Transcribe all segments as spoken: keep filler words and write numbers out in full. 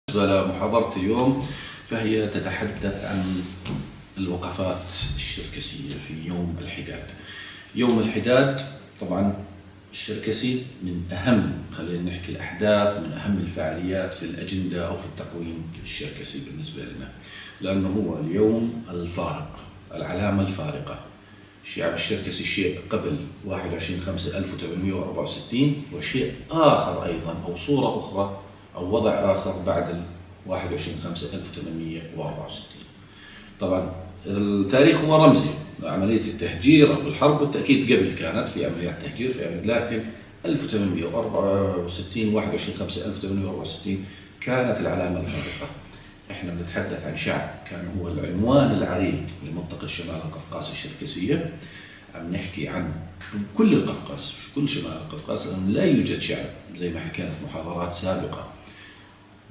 بالنسبة لمحاضرة اليوم، فهي تتحدث عن الوقفات الشركسية في يوم الحداد. يوم الحداد، طبعًا، الشركسي من أهم، خلينا نحكي، الأحداث، من أهم الفعاليات في الأجندة أو في التقويم الشركسي بالنسبة لنا، لأنه هو اليوم الفارق، العلامة الفارقة. الشعب الشركسي شيء قبل واحد وعشرين خمسة ألف وثمانمية وأربعة وستين، وشيء آخر أيضًا، أو صورة أخرى، أو وضع آخر بعد ال واحد وعشرين خمسة ألف وثمانمية وأربعة وستين. طبعًا، التاريخ هو رمزي. عملية التهجير أو الحرب، بالتأكيد قبل كانت في عمليات تهجير، في عمليات، لكن ألف وثمانمية وأربعة وستين، واحد وعشرين خمسة ألف وثمانمية وأربعة وستين، كانت العلامة الفارقة. إحنا بنتحدث عن شعب كان هو العنوان العريض لمنطقة شمال القفقاس الشركسية. عم نحكي عن كل القفقاس، مش كل شمال القفقاس، لأن لا يوجد شعب، زي ما حكينا في محاضرات سابقة،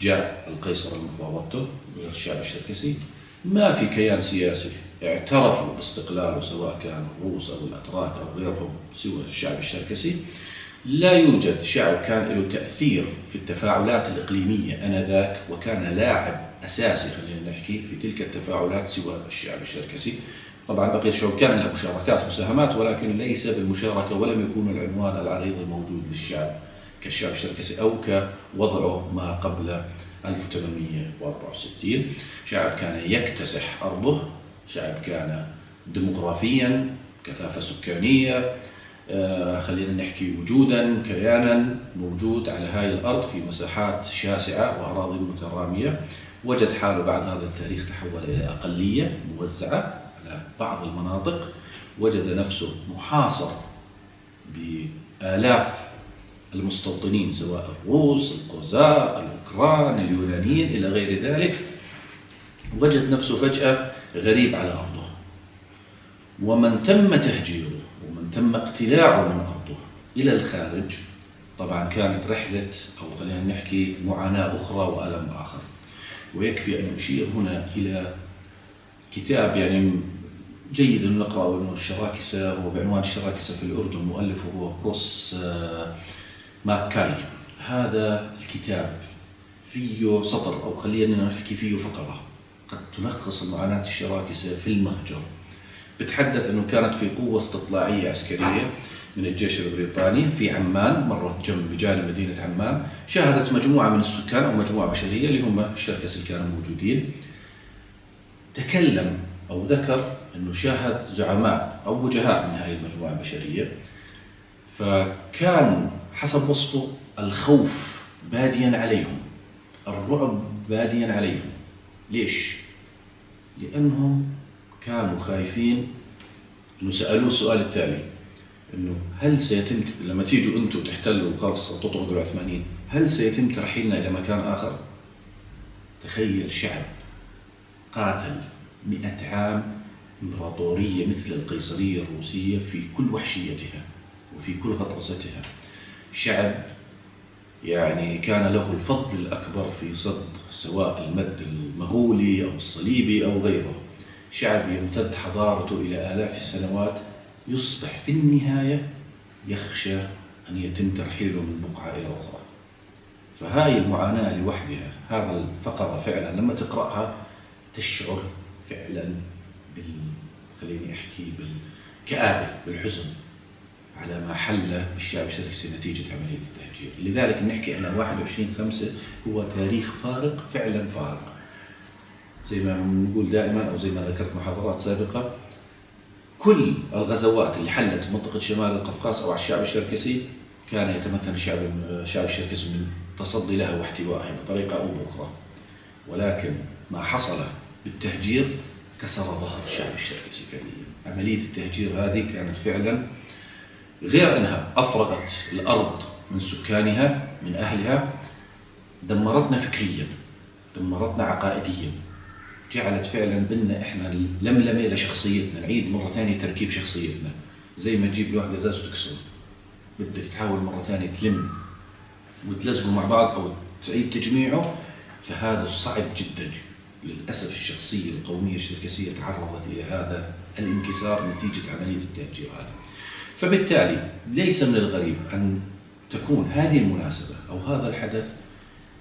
جاء القيصر لمفاوضته غير الشعب الشركسي. ما في كيان سياسي اعترفوا باستقلاله، سواء كان الروس أو الأتراك أو غيرهم، سوى الشعب الشركسي. لا يوجد شعب كان له تأثير في التفاعلات الإقليمية آنذاك، وكان لاعب أساسي، خلينا نحكي، في تلك التفاعلات سوى الشعب الشركسي. طبعًا، بقية الشعوب كان لها مشاركات، مساهمات، ولكن ليس بالمشاركة، ولم يكون العنوان العريض الموجود للشعب كالشعب الشركسي أو كوضعه ما قبل ألف وثمانمية وأربعة وستين. شعب كان يكتسح أرضه، شعب كان ديموغرافيًا، كثافة سكانية، آه، خلينا نحكي وجودًا، كيانًا موجود على هاي الأرض في مساحات شاسعة وأراضي مترامية، وجد حاله بعد هذا التاريخ تحول إلى أقلية موزعة على بعض المناطق، وجد نفسه محاصر بآلاف المستوطنين، سواء الروس، القوزاق، الأوكران، اليونانيين، إلى غير ذلك. وجد نفسه فجأة غريب على أرضه. ومن تم تهجيره ومن تم اقتلاعه من أرضه إلى الخارج، طبعًا كانت رحلة، أو خلينا نحكي، معاناة أخرى وألم آخر. ويكفي أن أشير هنا إلى كتاب، يعني، جيد أن نقرأه، إنه الشراكسة، هو بعنوان الشراكسة في الأردن، مؤلفه هو بروس، آه، ماكاي. هذا الكتاب فيه سطر، أو خلينا نحكي فيه فقرة، قد تلخص معاناة الشراكسة في المهجر. بتحدث إنه كانت في قوة استطلاعية عسكرية من الجيش البريطاني في عمان، مرت جنب، بجانب مدينة عمان، شاهدت مجموعة من السكان أو مجموعة بشرية اللي هم الشركس اللي كانوا موجودين. تكلم أو ذكر إنه شاهد زعماء أو وجهاء من هاي المجموعة البشرية، فكان حسب وصفه الخوف باديا عليهم، الرعب باديا عليهم. ليش؟ لأنهم كانوا خايفين، إنه سألوه السؤال التالي، إنه هل سيتم ت-، لما تيجوا أنتوا تحتلوا وخلص تطردوا العثمانيين، هل سيتم ترحيلنا إلى مكان آخر؟ تخيل شعب قاتل مئة عام إمبراطورية مثل القيصرية الروسية في كل وحشيتها وفي كل غطرستها. شعب، يعني، كان له الفضل الأكبر في صد سواء المد المغولي أو الصليبي أو غيره. شعب يمتد حضارته إلى آلاف السنوات، يصبح في النهاية يخشى أن يتم ترحيله من بقعة إلى أخرى. فهاي المعاناة لوحدها، هذا الفقرة فعلًا لما تقرأها تشعر فعلًا بال-، خليني أحكي بالكآبة، بالحزن على ما حل بالشعب الشركسي نتيجة عملية التهجير. لذلك بنحكي أن واحد وعشرين خمسة هو تاريخ فارق، فعلًا فارق. زي ما بنقول دائمًا، أو زي ما ذكرت محاضرات سابقة، كل الغزوات اللي حلت منطقة شمال القفقاس أو على الشعب الشركسي كان يتمكن الشعب، الشعب الشركسي من التصدي لها واحتوائها بطريقة أو بأخرى، ولكن ما حصل بالتهجير كسر ظهر الشعب الشركسي فعليًا. عملية التهجير هذه كانت فعلًا، غير أنها أفرغت الأرض من سكانها، من أهلها، دمرتنا فكريًا، دمرتنا عقائديًا، جعلت فعلًا بنا إحنا لملمة لشخصيتنا، نعيد مرة تانية تركيب شخصيتنا، زي ما تجيب لوح قزاز وتكسره، بدك تحاول مرة تانية تلم وتلزقه مع بعض أو تعيد تجميعه، فهذا صعب جدًا. للأسف الشخصية القومية الشركسية تعرضت إلى هذا الانكسار نتيجة عملية التهجير هذا. فبالتالي ليس من الغريب أن تكون هذه المناسبة أو هذا الحدث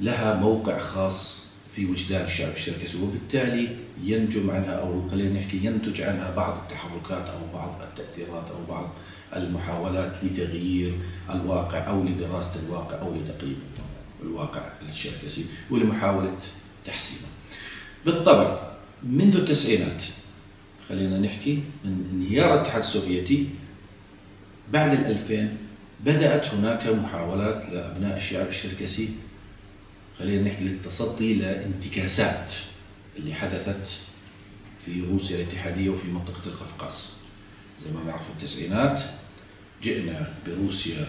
لها موقع خاص في وجدان الشعب الشركسي، وبالتالي ينجم عنها، أو خلينا نحكي ينتج عنها بعض التحركات أو بعض التأثيرات أو بعض المحاولات لتغيير الواقع أو لدراسة الواقع أو لتقييم الواقع الشركسي ولمحاولة تحسينه. بالطبع، منذ التسعينات، خلينا نحكي من انهيار الاتحاد السوفيتي، بعد الألفين بدأت هناك محاولات لأبناء الشعب الشركسي، خلينا نحكي، للتصدي لانتكاسات اللي حدثت في روسيا الاتحادية وفي منطقة القفقاز. زي ما نعرف، في التسعينات جئنا بروسيا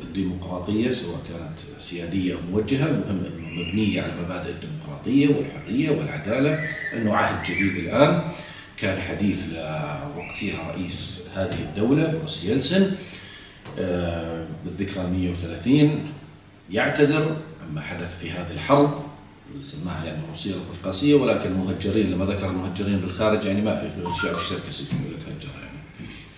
الديمقراطية، سواء كانت سيادية أو موجهة، المهم أنه مبنية على مبادئ الديمقراطية والحرية والعدالة، أنه عهد جديد الآن. كان حديث لوقتها رئيس هذه الدولة بوريس يلتسن، آه، بالذكرى مية وثلاثين، يعتذر عما حدث في هذه الحرب اللي سماها يعني الروسية القفقاسية، ولكن المهجرين، لما ذكر المهجرين بالخارج، يعني ما في غير الشعب الشركسي اللي تهجر يعني.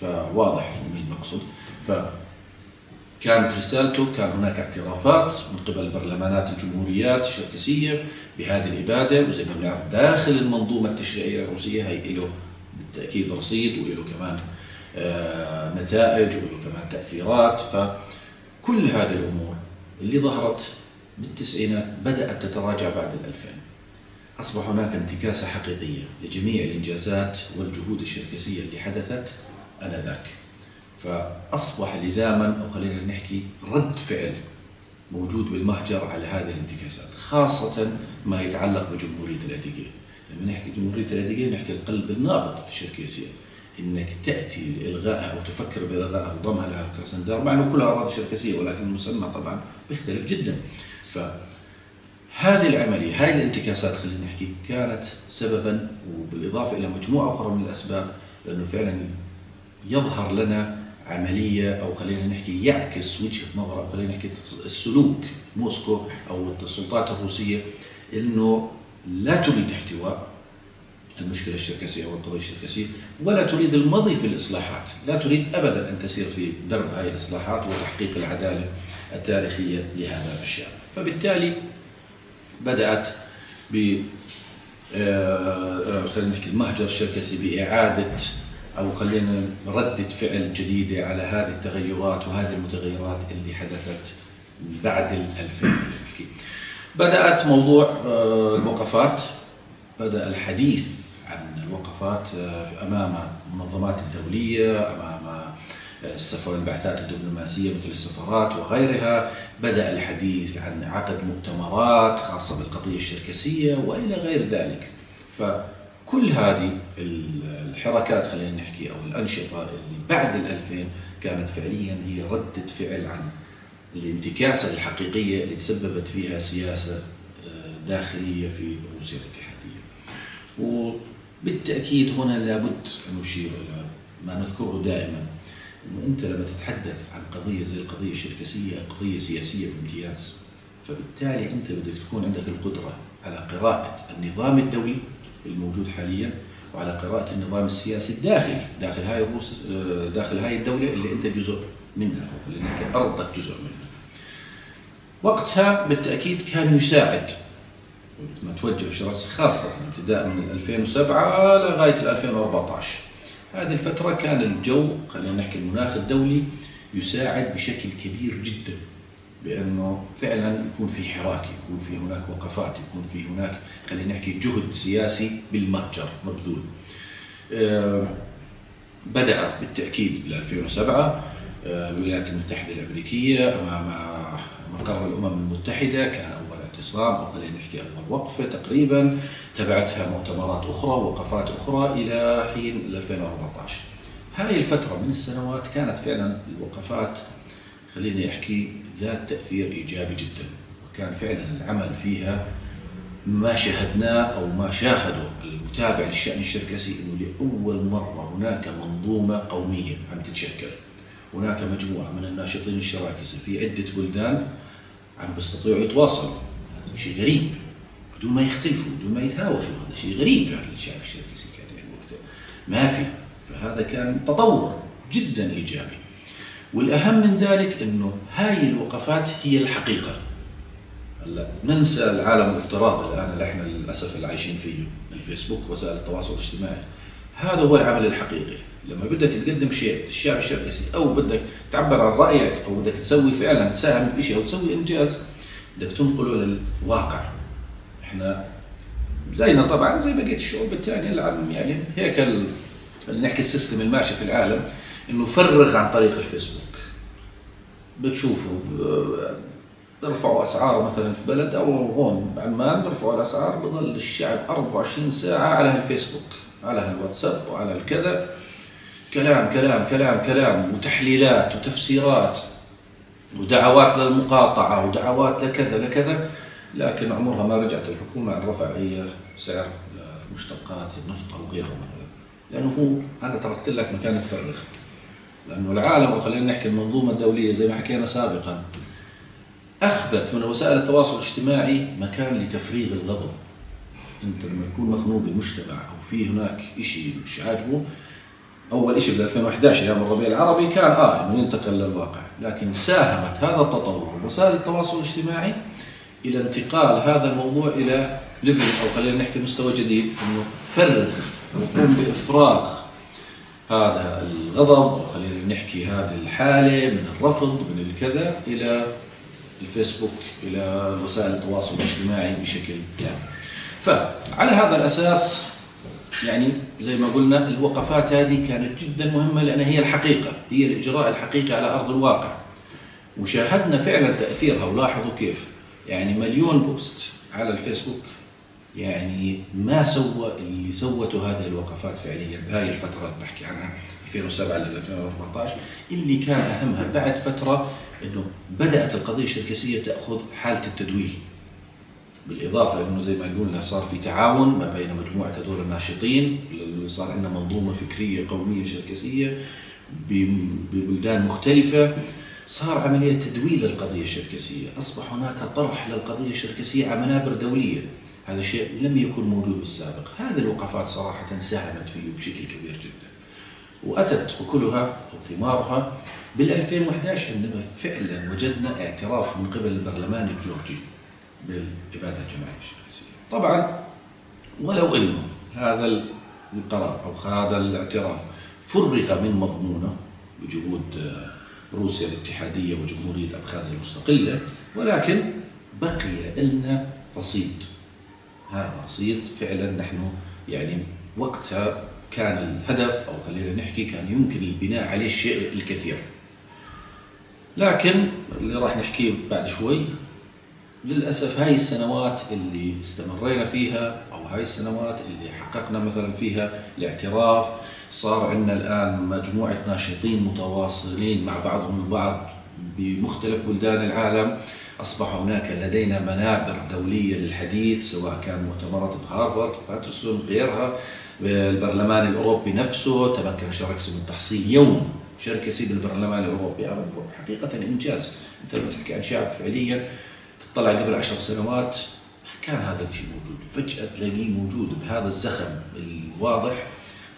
فواضح مين مقصود. فكانت رسالته، كان هناك اعترافات من قبل برلمانات الجمهوريات الشركسية بهذه الإبادة، وزي ما بنعرف داخل المنظومة التشريعية الروسية هي إله بالتأكيد رصيد وإله كمان، آه، نتائج وإله كمان تأثيرات. فكل هذه الأمور اللي ظهرت بالتسعينات بدأت تتراجع بعد الألفين. أصبح هناك انتكاسة حقيقية لجميع الإنجازات والجهود الشركسية اللي حدثت آنذاك. فأصبح لزاما، أو خلينا نحكي رد فعل موجود بالمهجر على هذه الانتكاسات، خاصة ما يتعلق بجمهورية الأديغي. لما نحكي جمهورية الأديغي نحكي القلب النابض الشركسية، إنك تأتي لإلغائها أو تفكر بإلغائها وضمها لها الكراسندار، مع أنه كلها أراضي شركسية، ولكن المسمى طبعًا بيختلف جدًا. فهذه العملية، هاي الانتكاسات، خلينا نحكي، كانت سببًا، وبالإضافة إلى مجموعة أخرى من الأسباب، لأنه فعلًا يظهر لنا عملية، أو خلينا نحكي يعكس وجهة نظر، أو خلينا نحكي السلوك موسكو أو السلطات الروسية، إنه لا تريد احتواء المشكلة الشركسية والقضية الشركسية، ولا تريد المضي في الإصلاحات، لا تريد أبدًا أن تسير في درب هاي الإصلاحات وتحقيق العدالة التاريخية لهذا الشعب. فبالتالي بدأت ب، آه، آه، خلينا نحكي المهجر الشركسي بإعادة، أو خلينا ردة فعل جديدة على هذه التغيرات وهذه المتغيرات اللي حدثت بعد الألفين، خلينا نحكي. بدأت موضوع، آه، الوقفات، بدأ الحديث عن الوقفات، آه، أمام المنظمات الدولية، أمام، آه، السفر، البعثات الدبلوماسية مثل السفارات وغيرها. بدأ الحديث عن عقد مؤتمرات خاصة بالقضية الشركسية وإلى غير ذلك. فكل هذه ال-، الحركات، خلينا نحكي، أو الأنشطة اللي بعد الألفين كانت فعليًا هي ردة فعل عن الانتكاسة الحقيقية اللي تسببت فيها سياسة، آه، داخلية في روسيا الاتحادية. وبالتأكيد هنا لابد أن نشير إلى ما نذكره دائمًا، إنه أنت لما تتحدث عن قضية زي القضية الشركسية، قضية سياسية بامتياز، فبالتالي أنت بدك تكون عندك القدرة على قراءة النظام الدولي الموجود حاليًا، وعلى قراءة النظام السياسي الداخلي داخل هاي الروس-، آه، داخل هاي الدولة اللي أنت جزء منها، أو خلينا نحكي أرضك جزء منها. وقتها بالتأكيد كان يساعد ما توجه الشركسي، خاصة ابتداء من ألفين وسبعة لغاية ألفين وأربعتاش. هذه الفترة كان الجو، خلينا نحكي المناخ الدولي، يساعد بشكل كبير جدًا بأنه فعلًا يكون في حراك، يكون في هناك وقفات، يكون في هناك، خلينا نحكي، جهد سياسي بالمهجر مبذول. آه، بدأ بالتأكيد بال ألفين وسبعة، آه، الولايات المتحدة الأمريكية أمام مقر الأمم المتحدة، كان أول اعتصام، أو خلينا نحكي أول وقفة تقريبًا، تبعتها مؤتمرات أخرى، وقفات أخرى إلى حين ألفين وأربعتاش. هاي الفترة من السنوات كانت فعلًا الوقفات، خليني أحكي، ذات تأثير إيجابي جدًا، وكان فعلًا العمل فيها ما شاهدناه أو ما شاهده المتابع للشأن الشركسي، إنه لأول مرة هناك منظومة قومية عم تتشكل. هناك مجموعة من الناشطين الشراكسة في عدة بلدان عم بيستطيعوا يتواصلوا. هذا شيء غريب، بدون ما يختلفوا، بدون ما يتهاوشوا. هذا شيء غريب، يعني، الشعب الشركسي كان، يعني، وقتها ما في. فهذا كان تطور جدًا إيجابي. والأهم من ذلك إنه هاي الوقفات هي الحقيقة. هلأ ننسى العالم الافتراضي الآن اللي احنا للأسف اللي عايشين فيه، الفيسبوك، وسائل التواصل الاجتماعي. هذا هو العمل الحقيقي. لما بدك تقدم شيء للشعب الشركسي، أو بدك تعبر عن رأيك، أو بدك تسوي فعلًا، تساهم بشيء أو تسوي إنجاز، بدك تنقله للواقع. احنا زينا طبعًا زي بقية الشعوب التانية اللي عم، يعني، هيك ال-، خلينا نحكي السيستم الماشي في العالم، إنه فرغ عن طريق الفيسبوك. بتشوفوا، آه، رفعوا أسعار مثلًا في بلد أو هون بعمان، رفعوا الأسعار، بضل الشعب أربعة وعشرين ساعة على هالفيسبوك، على هالواتساب وعلى الكذا، كلام، كلام، كلام، كلام، وتحليلات وتفسيرات، ودعوات للمقاطعة، ودعوات لكذا، لكذا، لكن عمرها ما رجعت الحكومة عن رفع أي سعر لمشتقات النفط أو غيره مثلًا. لأنه هو، أنا تركت لك مكان تفرغ. لأنه العالم، أو خلينا نحكي المنظومة الدولية، زي ما حكينا سابقًا، أخذت من وسائل التواصل الاجتماعي مكان لتفريغ الغضب. أنت لما يكون مخنوق المجتمع أو في هناك إشي مش عاجبه، أول إشي بال ألفين وحداش أيام الربيع العربي كان، آه، إنه ينتقل للواقع، لكن ساهمت هذا التطور وسائل التواصل الاجتماعي إلى انتقال هذا الموضوع إلى ليفل، أو خلينا نحكي مستوى جديد، إنه فرغ وقوم بإفراغ هذا الغضب، أو خلينا نحكي هذه الحالة من الرفض، من الكذا، إلى الفيسبوك، إلى وسائل التواصل الاجتماعي بشكل عام. فعلى هذا الأساس، يعني، زي ما قلنا، الوقفات هذه كانت جدًا مهمة، لأن هي الحقيقة، هي الإجراء الحقيقي على أرض الواقع. وشاهدنا فعلًا تأثيرها، ولاحظوا كيف، يعني، مليون بوست على الفيسبوك، يعني، ما سوى اللي سوته هذه الوقفات فعليًا بهاي الفترة اللي بحكي عنها، ألفين وسبعة لل ألفين وأربعتاش، اللي كان أهمها بعد فترة إنه بدأت القضية الشركسية تأخذ حالة التدويل. بالإضافة إنه زي ما قلنا صار في تعاون ما بين مجموعة هذول الناشطين، صار عندنا منظومة فكرية قومية شركسية ب-، ببلدان مختلفة. صار عملية تدويل للقضية الشركسية، أصبح هناك طرح للقضية الشركسية على منابر دولية. هذا الشيء لم يكن موجود بالسابق. هذه الوقفات صراحة ساهمت فيه بشكل كبير جدًا، وأتت أكلها أو ثمارها بالألفين وحداش، عندما فعلًا وجدنا اعتراف من قبل البرلمان الجورجي بالإبادة الجماعية الشركسية. طبعًا، ولو إنه هذا القرار أو هذا الاعتراف فرغ من مضمونه بجهود، آه، روسيا الاتحادية وجمهورية أبخازيا المستقلة، ولكن بقي لنا رصيد. هذا رصيد فعلًا نحن، يعني، وقتها كان الهدف، أو خلينا نحكي، كان يمكن البناء عليه الشيء الكثير. لكن اللي راح نحكيه بعد شوي، للأسف هاي السنوات اللي استمرينا فيها، أو هاي السنوات اللي حققنا مثلًا فيها الاعتراف، صار عندنا الآن مجموعة ناشطين متواصلين مع بعضهم البعض بمختلف بلدان العالم. أصبح هناك لدينا منابر دولية للحديث، سواء كان مؤتمرات بهارفارد، باترسون، غيرها، البرلمان الأوروبي نفسه تمكن شركسي من تحصيل يوم شركسي بالبرلمان الأوروبي. هذا حقيقة إنجاز. أنت لما تحكي عن شعب فعليًا تطلع قبل عشر سنوات ما كان هذا الشيء موجود، فجأة تلاقيه موجود بهذا الزخم الواضح.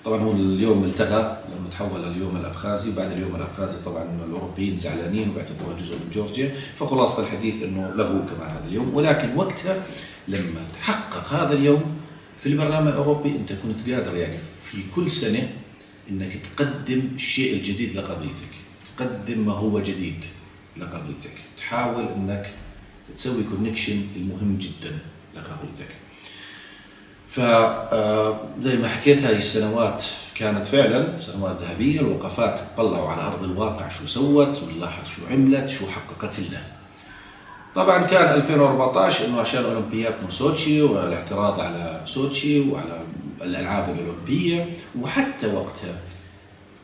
طبعًا هو اليوم التغى لما تحول اليوم الأبخازي، وبعد اليوم الأبخازي طبعًا الأوروبيين زعلانين وباعتبروه جزء من جورجيا، فخلاصة الحديث إنه لغوه كمان هذا اليوم. ولكن وقتها لما تحقق هذا اليوم في البرلمان الأوروبي، أنت كنت قادر، يعني، في كل سنة إنك تقدم الشيء الجديد لقضيتك، تقدم ما هو جديد لقضيتك، تحاول إنك تسوي كونكشن المهم جدًا لقضيتك. ف، آه، زي ما حكيت، هاي السنوات كانت فعلًا سنوات ذهبية. الوقفات تطلعوا على أرض الواقع شو سوت، ونلاحظ شو عملت، شو حققت لنا. طبعًا كان ألفين وأربعتاش إنه عشان أولمبياد من سوتشي والاعتراض على سوتشي وعلى الألعاب الأولمبية، وحتى وقتها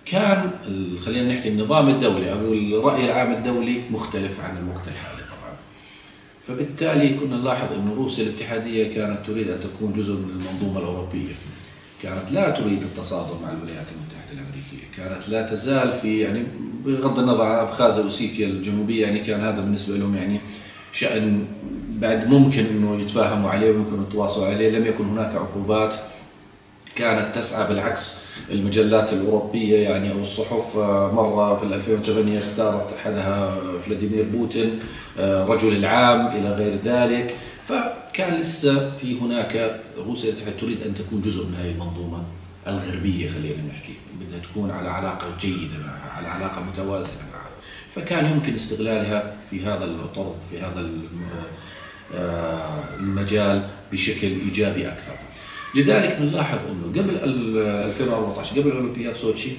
كان ال-، خلينا نحكي النظام الدولي أو الرأي العام الدولي مختلف عن الوقت الحالي طبعًا. فبالتالي كنا نلاحظ إنه روسيا الاتحادية كانت تريد أن تكون جزء من المنظومة الأوروبية، كانت لا تريد التصادم مع الولايات المتحدة الأمريكية، كانت لا تزال في، يعني، بغض النظر عن أبخازيا وأوسيتيا الجنوبية، يعني، كان هذا بالنسبة لهم، يعني، شأن بعد ممكن إنه يتفاهموا عليه ويمكن التواصل عليه، لم يكن هناك عقوبات كانت تسعى بالعكس المجلات الأوروبية، يعني، أو الصحف. آه، مرة في الألفين وثمانية اختارت أحدها فلاديمير بوتين، آه، رجل العام إلى غير ذلك. فكان لسه في هناك، روسيا الاتحادية تريد أن تكون جزء من هذه المنظومة الغربية، خلينا نحكي، بدها تكون على علاقة جيدة معها، على علاقة متوازنة معها. فكان يمكن استغلالها في هذا الطرق، في هذا الم-، آه، المجال بشكل إيجابي أكثر. لذلك بنلاحظ إنه قبل ال-، ألفين وأربعتاش، قبل أولمبياد سوتشي،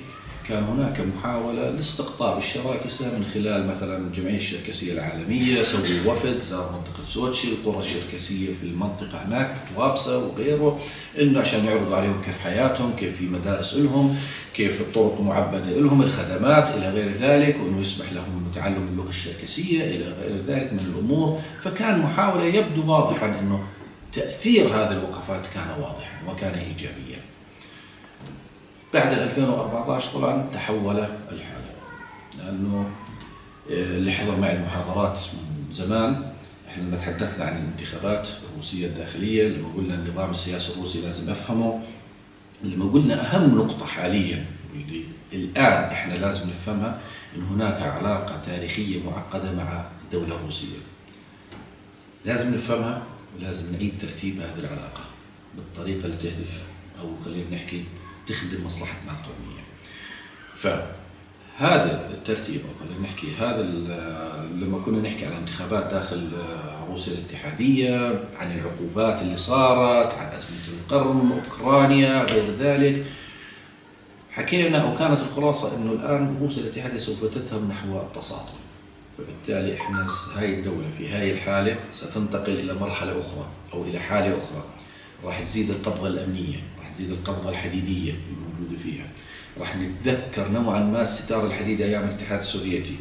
كان هناك محاولة لاستقطاب الشراكسة من خلال مثلًا الجمعية الشركسية العالمية، سووا وفد زار منطقة سوتشي، القرى الشركسية في المنطقة هناك، طوابسة وغيره، إنه عشان يعرضوا عليهم كيف حياتهم، كيف في مدارس إلهم، كيف الطرق معبدة إلهم، الخدمات إلى غير ذلك، وإنه يسمح لهم إنه تعلم اللغة الشركسية إلى غير ذلك من الأمور. فكان محاولة يبدو واضحًا إنه تأثير هذه الوقفات كان واضحًا وكان إيجابيًا. بعد ألفين وأربعتاش طبعًا تحول الحال، لأنه، آه، اللي حضر معي المحاضرات من زمان، إحنا لما تحدثنا عن الانتخابات الروسية الداخلية، لما قلنا النظام السياسي الروسي لازم أفهمه، لما قلنا أهم نقطة حاليًا واللي الآن إحنا لازم نفهمها، إن هناك علاقة تاريخية معقدة مع الدولة الروسية. لازم نفهمها، ولازم نعيد ترتيب هذه العلاقة بالطريقة اللي تهدف، أو خلينا نحكي، تخدم مصلحتنا القومية. فهذا الترتيب، أو خلينا نحكي، هذا ال-، لما كنا نحكي عن انتخابات داخل، آه، روسيا الاتحادية، عن العقوبات اللي صارت، عن أزمة القرم، أوكرانيا، غير ذلك، حكينا، وكانت الخلاصة إنه الآن روسيا الاتحادية سوف تذهب نحو التصادم. فبالتالي إحنا س-، هاي الدولة في هاي الحالة ستنتقل إلى مرحلة أخرى أو إلى حالة أخرى. راح تزيد القبضة الأمنية، راح تزيد القبضة الحديدية الموجودة فيها. راح نتذكر نوعًا ما الستار الحديدي أيام الاتحاد السوفيتي.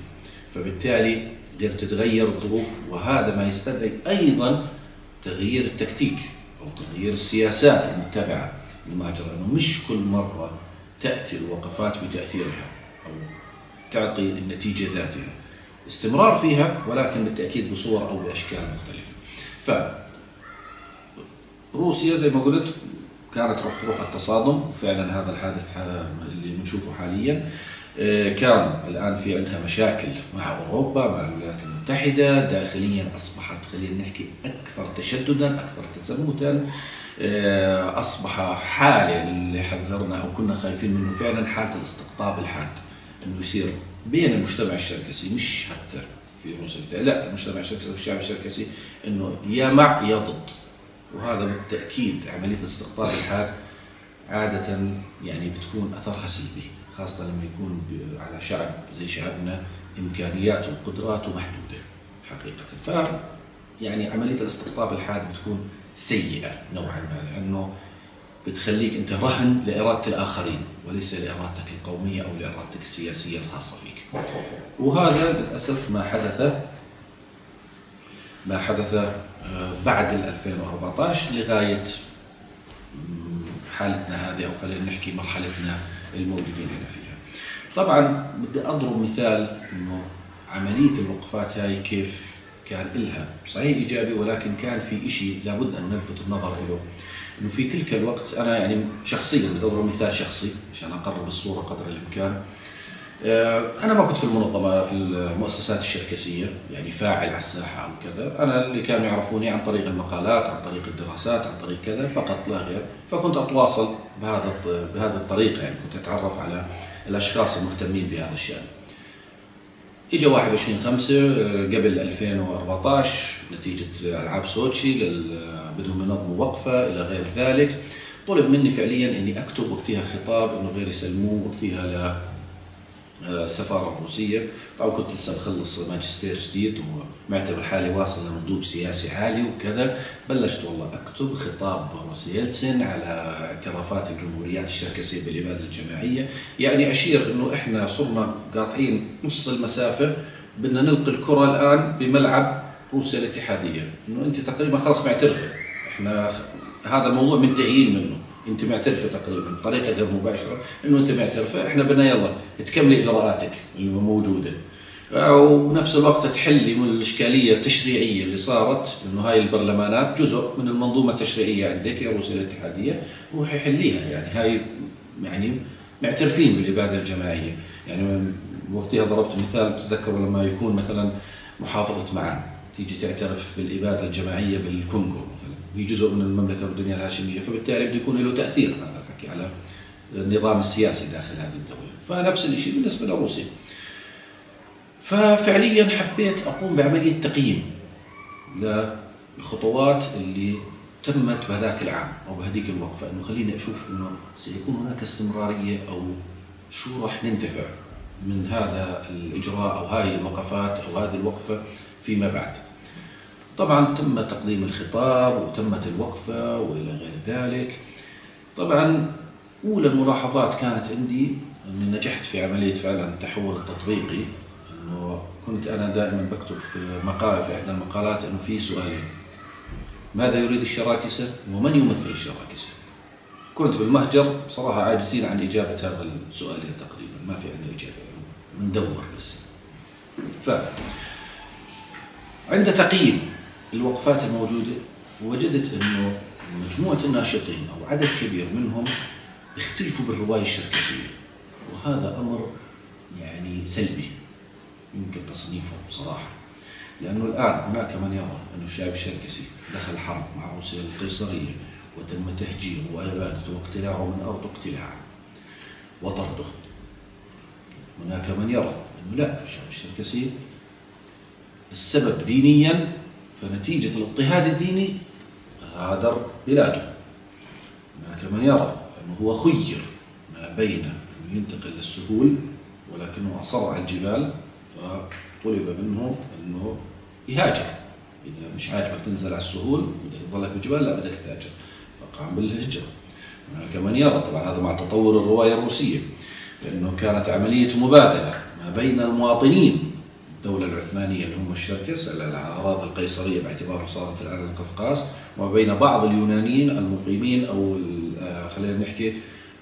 فبالتالي غير تتغير الظروف، وهذا ما يستدعي أيضًا تغيير التكتيك أو تغيير السياسات المتبعة لما جرى، إنه مش كل مرة تأتي الوقفات بتأثيرها أو تعطي النتيجة ذاتها. استمرار فيها، ولكن بالتأكيد بصور أو بأشكال مختلفة. فروسيا زي ما قلت كانت راح تروح على التصادم، وفعلًا هذا الحادث ح-، اللي بنشوفه حاليًا. آه، كان الآن في عندها مشاكل مع أوروبا، مع الولايات المتحدة، داخليًا أصبحت، خلينا نحكي، أكثر تشددًا، أكثر تزمتًا. آه، أصبح حالة اللي حذرنا أو كنا خايفين منه فعلًا، حالة الاستقطاب الحاد، إنه يصير بين المجتمع الشركسي، مش حتى في روسيا، لا، المجتمع الشركسي والشعب الشركسي، إنه يا مع يا ضد. وهذا بالتأكيد عملية الاستقطاب الحاد عادة، يعني، بتكون أثرها سلبي، خاصة لما يكون ب-، على شعب زي شعبنا إمكانياته وقدراته محدودة حقيقة. ف-، يعني، عملية الاستقطاب الحاد بتكون سيئة نوعًا ما، لأنه بتخليك أنت رهن لإرادة الآخرين وليس لإرادتك القومية أو لإرادتك السياسية الخاصة فيك. وهذا للأسف ما حدث ما حدث، آه، بعد ال ألفين وأربعتاش لغاية، مم، حالتنا هذه، أو خلينا نحكي مرحلتنا الموجودين احنا فيها. طبعًا بدي أضرب مثال إنه عملية الوقفات هاي كيف كان إلها صحيح إيجابي، ولكن كان في إشي لابد أن نلفت النظر إله، إنه في تلك الوقت أنا يعني شخصيًا بدي أضرب مثال شخصي عشان أقرب الصورة قدر الإمكان. آه، أنا ما كنت في المنظمة، في المؤسسات الشركسية، يعني فاعل على الساحة أو كذا. أنا اللي كانوا يعرفوني عن طريق المقالات، عن طريق الدراسات، عن طريق كذا فقط لا غير. فكنت أتواصل بهذا الط-، بهذه الطريقة، يعني كنت أتعرف على الأشخاص المهتمين بهذا الشأن. إجا واحد وعشرين خمسة، آه، قبل ألفين وأربعتاش، نتيجة ألعاب سوتشي لل-، بدهم ينظموا وقفة إلى غير ذلك. طلب مني فعليًا إني أكتب وقتها خطاب إنه غير يسلموه وقتها ل آه، السفارة الروسية. طبعًا كنت لسه مخلص ماجستير جديد ومعتبر حالي واصل لنضوج سياسي عالي وكذا. بلشت والله أكتب خطاب بوريس يلتسن على اعترافات الجمهوريات الشركسية بالإبادة الجماعية، يعني أشير إنه إحنا صرنا قاطعين نص المسافة، بدنا نلقي الكرة الآن بملعب روسيا الاتحادية، إنه أنت تقريبًا خلاص معترفة، إحنا خ-، هذا الموضوع منتهيين منه، أنت معترفة تقريبًا بطريقة غير مباشرة إنه أنت معترفة، إحنا بدنا يلا تكملي إجراءاتك الموجودة. وبنفس الوقت تحلي من الإشكالية التشريعية اللي صارت، إنه هاي البرلمانات جزء من المنظومة التشريعية عندك يا روسيا الاتحادية، روحي حليها. يعني هاي، يعني معترفين بالإبادة الجماعية. يعني من وقتها ضربت مثال، تذكروا لما يكون مثلًا محافظة معان تيجي تعترف بالإبادة الجماعية بالكونغو مثلًا، وهي جزء من المملكة الأردنية الهاشمية، فبالتالي بده يكون له تأثير هذا الحكي على النظام السياسي داخل هذه الدولة. فنفس الشيء بالنسبة لروسيا. ففعليًا حبيت أقوم بعملية تقييم للخطوات اللي تمت بهذاك العام أو بهذيك الوقفة، إنه خليني أشوف إنه سيكون هناك استمرارية أو شو راح ننتفع من هذا الإجراء أو هاي الوقفات أو هذه الوقفة فيما بعد. طبعًا تم تقديم الخطاب وتمت الوقفة وإلى غير ذلك. طبعًا أولى الملاحظات كانت عندي إني نجحت في عملية فعلًا التحول التطبيقي، إنه كنت أنا دائمًا بكتب في مقال، في إحدى المقالات، إنه في سؤالين: ماذا يريد الشراكسة؟ ومن يمثل الشراكسة؟ كنت بالمهجر بصراحة عاجزين عن إجابة هذا السؤالين تقريبًا، ما في عندنا إجابة، بندور بس. ف عند تقييم الوقفات الموجودة، وجدت إنه مجموعة الناشطين أو عدد كبير منهم يختلفوا بالرواية الشركسية، وهذا أمر يعني سلبي يمكن تصنيفه بصراحة، لأنه الآن هناك من يرى أن الشعب الشركسي دخل حرب مع روسيا القيصرية وتم تهجيره وإبادته واقتلاعه من أرضه اقتلاعًا وطرده. هناك من يرى أنه لا، الشعب الشركسي السبب دينيًا، فنتيجة الاضطهاد الديني غادر بلاده. هناك من يرى أنه هو خير ما بين أن ينتقل للسهول، ولكنه أصر على الجبال، فطلب منه أنه يهاجر. إذا مش عاجبك تنزل على السهول، بدك تضلك بالجبال، لا، بدك تهاجر. فقام بالهجرة. هناك من يرى، طبعًا هذا مع تطور الرواية الروسية، لأنه كانت عملية مبادلة ما بين المواطنين الدولة العثمانية اللي هم الشركس، الأعراض القيصرية باعتبارها صارت الآن القفقاز، وما بين بعض اليونانيين المقيمين أو ال-، آه، خلينا نحكي،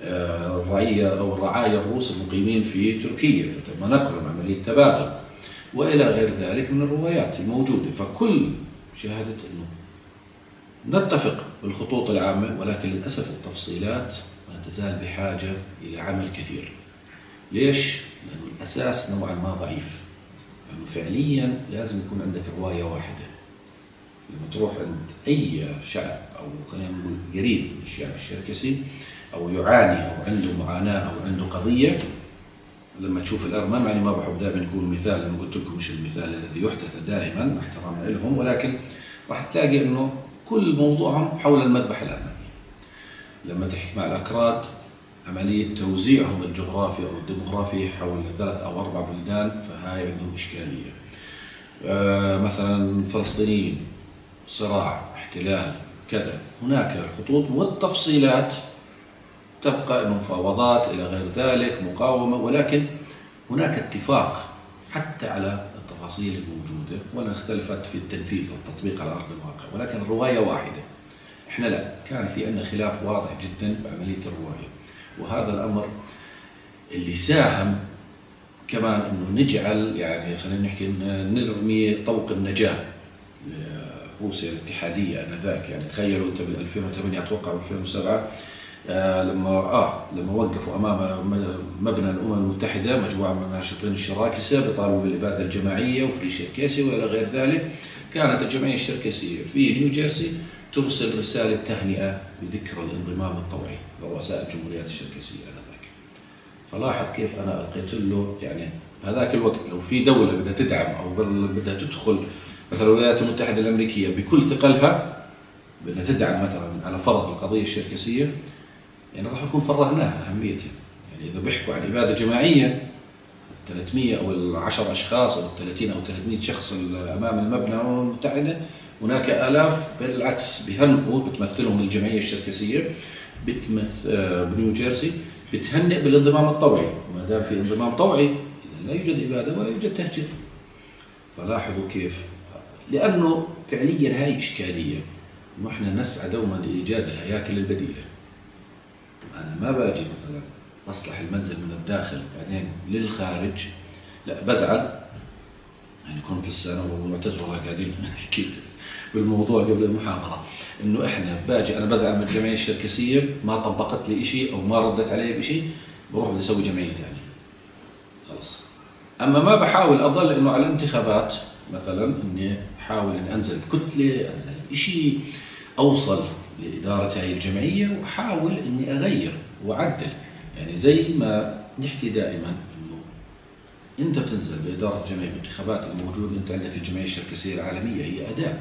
آه، الرعية أو الرعايا الروس المقيمين في تركيا، فتم نقلهم عملية تبادل، وإلى غير ذلك من الروايات الموجودة. فكل شهادة إنه نتفق بالخطوط العامة، ولكن للأسف التفصيلات ما تزال بحاجة إلى عمل كثير. ليش؟ لأنه الأساس نوعًا ما ضعيف. لأنه فعليًا لازم يكون عندك رواية واحدة. لما تروح عند أي شعب، أو خلينا نقول قريب من الشعب الشركسي، أو يعاني، أو عنده معاناة، أو عنده قضية، لما تشوف الأرمن، مع إني ما بحب دائمًا يكون مثال، لأنه قلت لكم مش المثال الذي يحدث دائمًا، مع احترامنا لهم، ولكن راح تلاقي إنه كل موضوعهم حول المذبحة الأرمنية. لما تحكي مع الأكراد، عملية توزيعهم الجغرافي أو الديموغرافي حول ثلاث أو أربع بلدان، فهاي عندهم إشكالية. آه، مثلًا فلسطينيين، صراع، احتلال، كذا. هناك الخطوط والتفصيلات تبقى مفاوضات إلى غير ذلك، مقاومة، ولكن هناك اتفاق حتى على التفاصيل الموجودة، وإن اختلفت في التنفيذ والتطبيق على أرض الواقع، ولكن الرواية واحدة. إحنا لا، كان في عندنا خلاف واضح جدًا بعملية الرواية، وهذا الأمر اللي ساهم كمان إنه نجعل، يعني، خلينا نحكي إن نرمي طوق النجاة لروسيا الاتحادية آنذاك. يعني، تخيلوا أنت بالألفين وثمانية، أتوقع، ألفين وسبعة، آه، لما، آه، لما وقفوا أمام م-، مبنى الأمم المتحدة مجموعة من الناشطين الشراكسة بيطالبوا بالإبادة الجماعية وفري شركسي وإلى غير ذلك، كانت الجمعية الشركسية في نيوجيرسي ترسل رسالة تهنئة بذكرى الانضمام الطوعي لرؤساء الجمهوريات الشركسية آنذاك. فلاحظ كيف أنا ألقيت له، يعني، بهذاك الوقت لو في دولة بدها تدعم أو بل-، بدها تدخل، مثلًا الولايات المتحدة الأمريكية بكل ثقلها بدها تدعم، مثلًا، على فرض، القضية الشركسية، يعني، راح نكون فرغناها أهميتها. يعني، إذا بيحكوا عن إبادة جماعية، ثلاثمية أو العشر أشخاص أو الثلاثين أو ثلاثمية شخص ال-، أمام المبنى الأمم المتحدة، هناك آلاف بالعكس بيهنئوا، بتمثلهم الجمعية الشركسية، بتمث-، آه، بنيو جيرسي، بتهنئ بالانضمام الطوعي. وما دام في انضمام طوعي، إذا لا يوجد إبادة ولا يوجد تهجير. فلاحظوا كيف، لأنه فعليًا هاي إشكالية، وإحنا نسعى دومًا لإيجاد الهياكل البديلة. أنا ما باجي مثلًا أصلح المنزل من الداخل بعدين للخارج، لا، بزعل، يعني، كنت لسه أنا وأبو معتز والله قاعدين نحكي بالموضوع قبل المحاضرة، إنه إحنا باجي، أنا بزعل من الجمعية الشركسية، ما طبقت لي إشي أو ما ردت علي بإشي، بروح بدي أسوي جمعية تانية. خلص. أما ما بحاول أضل إنه على الانتخابات، مثلًا، إني أحاول إني أنزل بكتلة، أنزل بإشي، أوصل لإدارة هاي الجمعية وأحاول إني أغير وأعدل. يعني، زي ما نحكي دائمًا إنه أنت بتنزل بإدارة الجمعية بانتخابات الموجود، أنت عندك الجمعية الشركسية العالمية، هي أداة.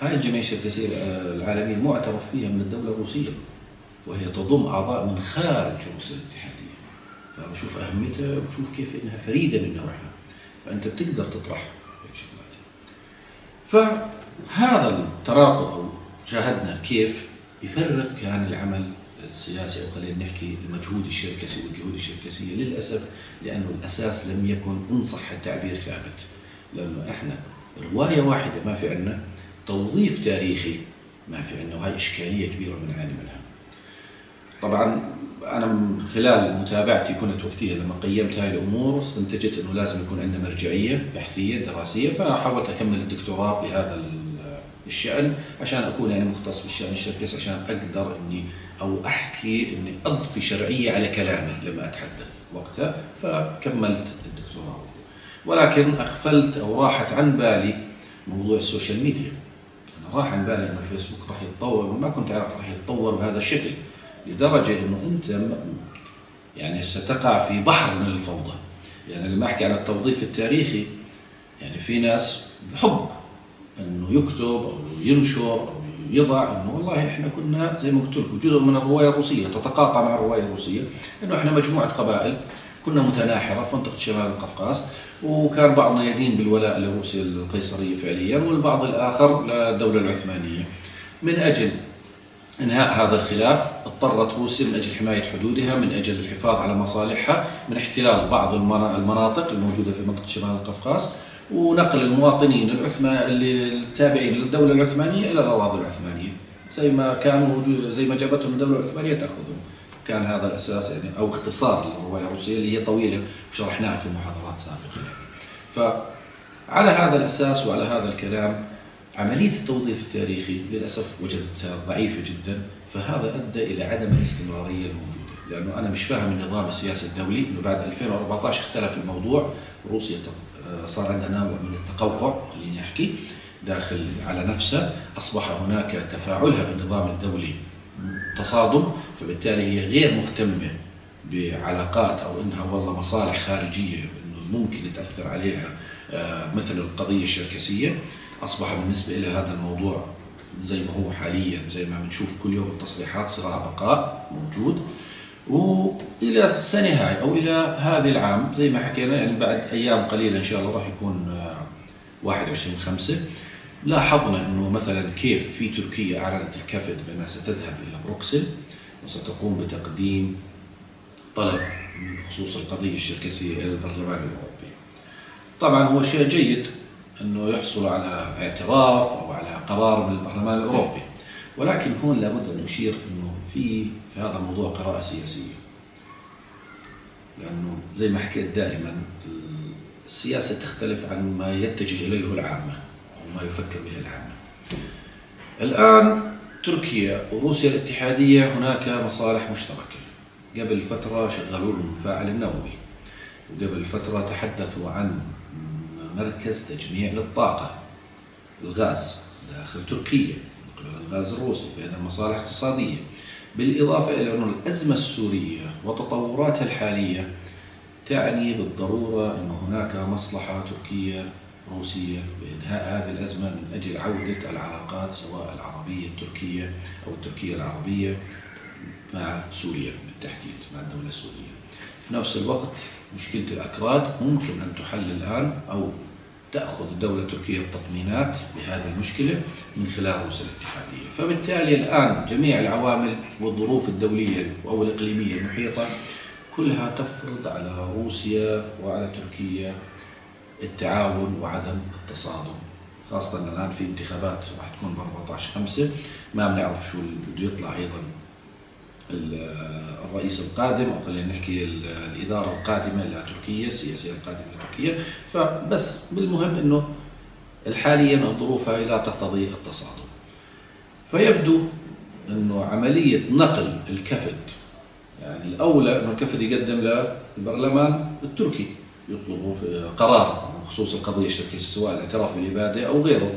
هاي الجمعية الشركسية العالمية معترف فيها من الدولة الروسية، وهي تضم أعضاء من خارج روسيا الاتحادية. فشوف أهميتها وشوف كيف إنها فريدة من نوعها. فأنت بتقدر تطرح هيك شغلات. فهذا التراقب، أو شاهدنا كيف يفرق كان العمل السياسي، أو خلينا نحكي المجهود الشركسي والجهود الشركسية، للأسف، لأنه الأساس لم يكن، إن صح التعبير، ثابت. لأنه إحنا رواية واحدة ما في عنا، توظيف تاريخي ما في عنا، وهاي إشكالية كبيرة بنعاني منها. طبعًا، أنا من خلال متابعتي كنت وقتها لما قيمت هاي الأمور استنتجت إنه لازم يكون عندنا مرجعية بحثية دراسية، فحاولت أكمل الدكتوراه بهذا ال-، الشأن عشان أكون، يعني، مختص بالشأن الشركسي عشان أقدر إني أو أحكي إني أضفي شرعية على كلامي لما أتحدث وقتها، فكملت الدكتوراه وقتها. ولكن أغفلت أو راحت عن بالي موضوع السوشيال ميديا. أنا راح عن بالي إنه الفيسبوك راح يتطور، ما كنت أعرف راح يتطور بهذا الشكل، لدرجة إنه أنت م-، يعني، ستقع في بحر من الفوضى. يعني، لما أحكي عن التوظيف التاريخي، يعني، في ناس بحب إنه يكتب أو ينشر أو يضع إنه والله إحنا كنا، زي ما قلت لكم، جزء من الرواية الروسية، تتقاطع مع الرواية الروسية، إنه إحنا مجموعة قبائل كنا متناحرة في منطقة شمال القفقاز، وكان بعضنا يدين بالولاء لروسيا القيصرية فعليًا، والبعض الآخر للدولة العثمانية. من أجل إنهاء هذا الخلاف اضطرت روسيا من أجل حماية حدودها، من أجل الحفاظ على مصالحها، من احتلال بعض المنا-، المناطق الموجودة في منطقة شمال القفقاز، ونقل المواطنين العثما-، اللي التابعين للدولة العثمانية إلى الأراضي العثمانية. زي ما كانوا موجو-، زي ما جابتهم الدولة العثمانية تأخذهم. كان هذا الأساس، يعني، أو اختصار للرواية الروسية اللي هي طويلة وشرحناها في محاضرات سابقة، يعني. فعلى هذا الأساس وعلى هذا الكلام، عملية التوظيف التاريخي للأسف وجدتها ضعيفة جدًا، فهذا أدى إلى عدم الاستمرارية الموجودة، لأنه أنا مش فاهم النظام السياسي الدولي، إنه بعد ألفين وأربعتاش اختلف الموضوع، روسيا ت-، آه، صار عندها نوع من التقوقع، خليني أحكي، داخل على نفسها، أصبح هناك تفاعلها بالنظام الدولي تصادم، فبالتالي هي غير مهتمة بعلاقات أو إنها والله مصالح خارجية إنه ممكن تأثر عليها، آه، مثل القضية الشركسية. أصبح بالنسبة إلها هذا الموضوع زي ما هو حاليًا، زي ما بنشوف كل يوم التصريحات، صراع بقاء موجود. وإلى السنة هاي أو إلى هذا العام، زي ما حكينا، يعني، بعد أيام قليلة إن شاء الله راح يكون، آه، واحد وعشرين خمسة، لاحظنا إنه مثلًا كيف في تركيا أعلنت الكفد بأنها ستذهب إلى بروكسل وستقوم بتقديم طلب بخصوص القضية الشركسية إلى البرلمان الأوروبي. طبعًا هو شيء جيد إنه يحصل على اعتراف أو على قرار من البرلمان الأوروبي، ولكن هون لابد أن أشير إنه في، في هذا الموضوع قراءة سياسية. لأنه زي ما حكيت دائمًا، السياسة تختلف عن ما يتجه إليه العامة أو ما يفكر به العامة. الآن تركيا وروسيا الاتحادية هناك مصالح مشتركة. قبل فترة شغلوا لهم المفاعل النووي، وقبل فترة تحدثوا عن مركز تجميع للطاقة. الغاز داخل تركيا من قبل الغاز الروسي، فإذا مصالح اقتصادية. بالإضافة إلى أن الأزمة السورية وتطوراتها الحالية تعني بالضرورة أن هناك مصلحة تركية روسية بإنهاء هذه الأزمة من أجل عودة العلاقات سواء العربية التركية أو التركية العربية مع سوريا بالتحديد، مع الدولة السورية. في نفس الوقت مشكلة الأكراد ممكن أن تحل الآن أو تأخذ الدولة التركية التطمينات بهذه المشكلة من خلال روسيا الاتحادية. فبالتالي الآن جميع العوامل والظروف الدولية أو الإقليمية المحيطة كلها تفرض على روسيا وعلى تركيا التعاون وعدم التصادم، خاصة الآن في انتخابات راح تكون بأربعتاش خمسة، ما بنعرف شو اللي بده يطلع أيضًا ال-، الرئيس القادم، أو خلينا نحكي ال-، الإدارة القادمة لتركيا، السياسية القادمة لتركيا. فبس بالمهم إنه حاليًا الظروف هاي لا تقتضي التصادم. فيبدو إنه عملية نقل الكفد، يعني الأولى إنه الكفد يقدم للبرلمان التركي، يطلبوا في قرار بخصوص القضية الشركسية، سواء الاعتراف بالإبادة أو غيره.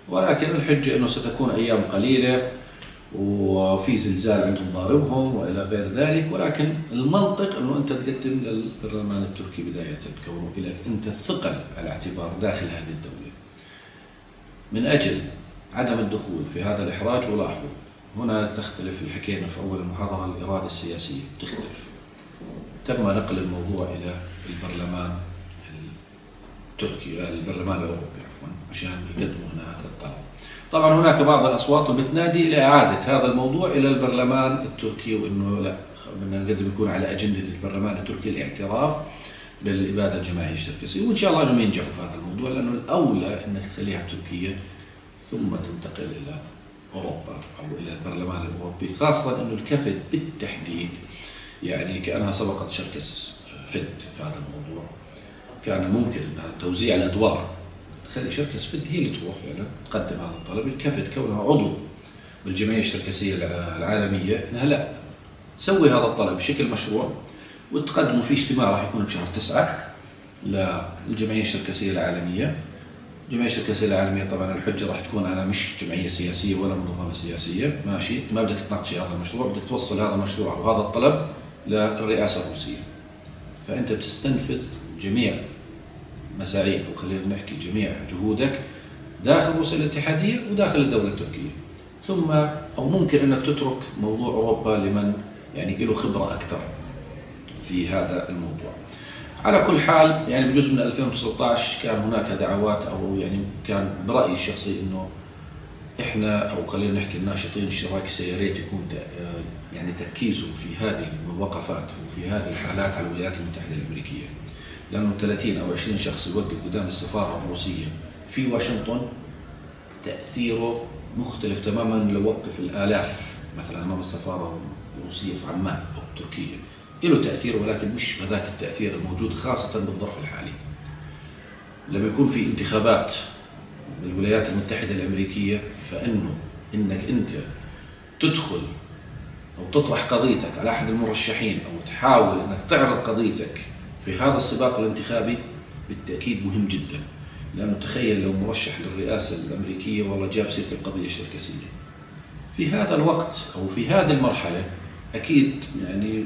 ولكن الحجة إنه ستكون أيام قليلة وفي زلزال عندهم ضاربهم وإلى غير ذلك، ولكن المنطق إنه أنت تقدم للبرلمان التركي بداية، كونه لك أنت الثقل على اعتبار داخل هذه الدولة. من أجل عدم الدخول في هذا الإحراج، ولاحظوا، هنا تختلف، اللي حكينا في أول المحاضرة، الإرادة السياسية تختلف. تم نقل الموضوع إلى البرلمان التركي، البرلمان الأوروبي عفوًا، عشان يقدموا هناك الطلب. طبعًا هناك بعض الأصوات بتنادي لإعادة هذا الموضوع إلى البرلمان التركي، وإنه لا، خ-، بدنا نقدم يكون على أجندة البرلمان التركي الاعتراف بالإبادة الجماعية الشركسية، وإن شاء الله إنهم ينجحوا في هذا الموضوع، لأنه الأولى إنك تخليها في تركيا ثم تنتقل إلى أوروبا أو إلى البرلمان الأوروبي، خاصة إنه الكفد بالتحديد يعني كأنها سبقت شركس فد في هذا الموضوع. كان ممكن إنها توزيع الأدوار تخلي شركس فد هي اللي تروح فعلًا تقدم هذا الطلب، الكفد كونها عضو بالجمعية الشركسية الع-، العالمية، إنها لا، تسوي هذا الطلب بشكل مشروع وتقدمه في اجتماع راح يكون بشهر تسعة للجمعية الشركسية العالمية. الجمعية الشركسية العالمية طبعًا الحجة راح تكون أنا مش جمعية سياسية ولا منظمة سياسية، ماشي، ما بدك تناقشي هذا المشروع، بدك توصل هذا المشروع أو هذا الطلب للرئاسة الروسية. فأنت بتستنفذ جميع مساعيك، أو خلينا نحكي جميع جهودك داخل روسيا الاتحادية وداخل الدولة التركية. ثم، أو ممكن إنك تترك موضوع أوروبا لمن، يعني، له خبرة أكثر في هذا الموضوع. على كل حال، يعني، بجوز من ألفين وتسعتاش كان هناك دعوات، أو، يعني، كان برأيي الشخصي إنه إحنا، أو خلينا نحكي الناشطين الشراكسة، يا ريت يكون ت-، آه، يعني، تركيزهم في هذه الوقفات وفي هذه الحالات على الولايات المتحدة الأمريكية، لأنه ثلاثين أو عشرين شخص يوقف قدام السفارة الروسية في واشنطن تأثيره مختلف تمامًا لو وقف الآلاف مثلًا أمام السفارة الروسية في عمان أو تركيا. له تأثير، ولكن مش هذاك التأثير الموجود، خاصة بالظرف الحالي. لما يكون في انتخابات بالولايات المتحدة الأمريكية، فإنه إنك أنت تدخل أو تطرح قضيتك على أحد المرشحين أو تحاول إنك تعرض قضيتك في هذا السباق الانتخابي بالتأكيد مهم جدًا، لأنه تخيل لو مرشح للرئاسة الأمريكية والله جاب سيرة القضية الشركسية في هذا الوقت أو في هذه المرحلة، أكيد يعني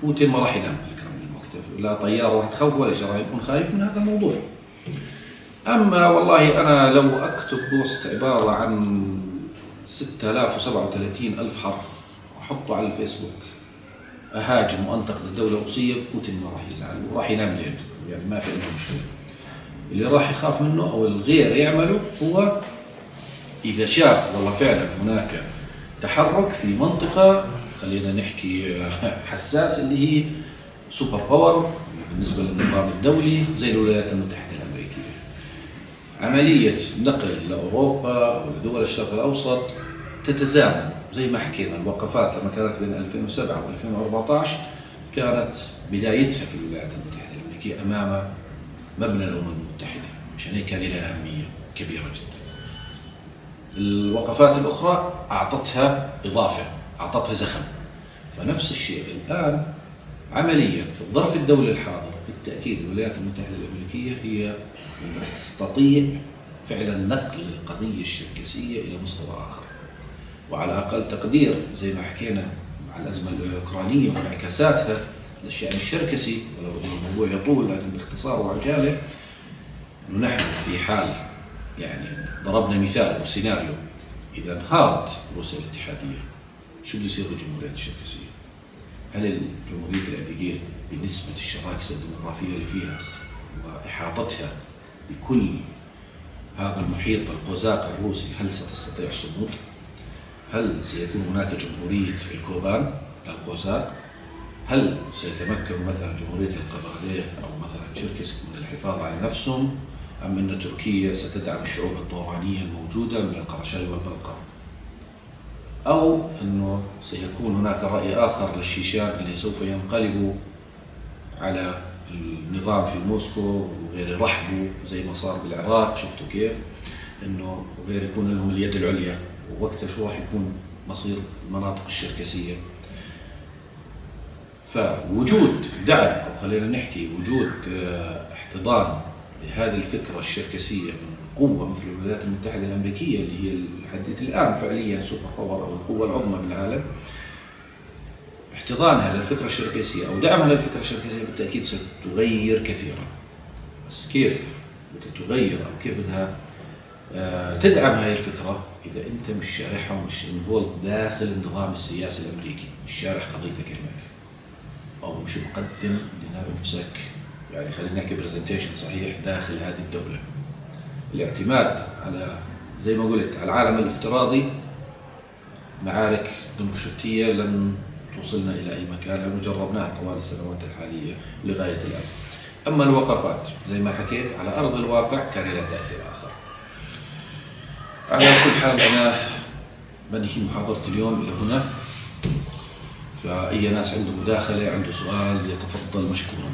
بوتين ما راح ينام في الكرملين وقتها، لا طيارة راح تخوف ولا شيء، راح يكون خايف من هذا الموضوع. أما والله أنا لو أكتب بوست عبارة عن ستة آلاف وسبعة وثلاثين ألف حرف وأحطه على الفيسبوك، أهاجم وأنتقد الدولة الروسية، بوتين ما راح يزعل وراح ينام ليل، يعني ما في عنده مشكلة. اللي راح يخاف منه أو الغير يعمله هو إذا شاف والله فعلًا هناك تحرك في منطقة، خلينا نحكي، حساس، اللي هي سوبر باور بالنسبة للنظام الدولي زي الولايات المتحدة الأمريكية. عملية نقل لأوروبا أو لدول الشرق الأوسط تتزامن، زي ما حكينا، الوقفات لما كانت بين ألفين وسبعة وألفين وأربعتاش كانت بدايتها في الولايات المتحدة الأمريكية أمام مبنى الأمم المتحدة، عشان هيك كان لها أهمية كبيرة جدًا. الوقفات الأخرى أعطتها إضافة، أعطتها زخم. فنفس الشيء الآن عمليًا في الظرف الدولي الحاضر، بالتأكيد الولايات المتحدة الأمريكية هي من تستطيع فعلًا نقل القضية الشركسية إلى مستوى آخر. وعلى أقل تقدير، زي ما حكينا مع الأزمة الأوكرانية وانعكاساتها للشأن الشركسي، ولو أن الموضوع يطول، لكن باختصار وعجالة، إنه نحن في حال، يعني، ضربنا مثال أو سيناريو، إذا انهارت روسيا الاتحادية، شو بده يصير بالجمهوريات الشركسية؟ هل الجمهورية الأديغيت بنسبة الشراكسة الديموغرافية اللي فيها وإحاطتها بكل هذا المحيط القوزاقي الروسي، هل ستستطيع الصمود؟ هل سيكون هناك جمهورية الكوبان للقوزاق؟ هل سيتمكن مثلًا جمهورية القبادية أو مثلًا تشركسك من الحفاظ على نفسهم؟ أم أن تركيا ستدعم الشعوب الطورانية الموجودة من القرشاي والبلقا؟ أو أنه سيكون هناك رأي آخر للشيشان اللي سوف ينقلبوا على النظام في موسكو وغيره، يرحبوا زي ما صار بالعراق، شفتوا كيف؟ إنه غير يكون لهم اليد العليا، ووقتها شو راح يكون مصير المناطق الشركسية؟ فوجود دعم، أو خلينا نحكي وجود، آه، احتضان لهذه الفكرة الشركسية من قوة مثل الولايات المتحدة الأمريكية، اللي هي لحد الآن فعليًا سوبر باور أو القوة العظمى بالعالم، احتضانها للفكرة الشركسية أو دعمها للفكرة الشركسية بالتأكيد ستغير كثيرًا. بس كيف بتتغير أو كيف بدها، آه، تدعم هاي الفكرة إذا أنت مش شارحها ومش involved داخل النظام السياسي الأمريكي، مش شارح قضيتك هناك، أو مش مقدم لنفسك، يعني، خلينا نحكي، presentation صحيح داخل هذه الدولة. الاعتماد على، زي ما قلت، على العالم الافتراضي معارك دنكشوتية لن توصلنا إلى أي مكان، لأنه جربناها طوال السنوات الحالية لغاية الآن. أما الوقفات، زي ما حكيت، على أرض الواقع كان لها تأثير آخر. على كل حال، أنا بنهي محاضرة اليوم إلى هنا، فأي ناس عنده مداخلة، عنده سؤال، يتفضل مشكورًا.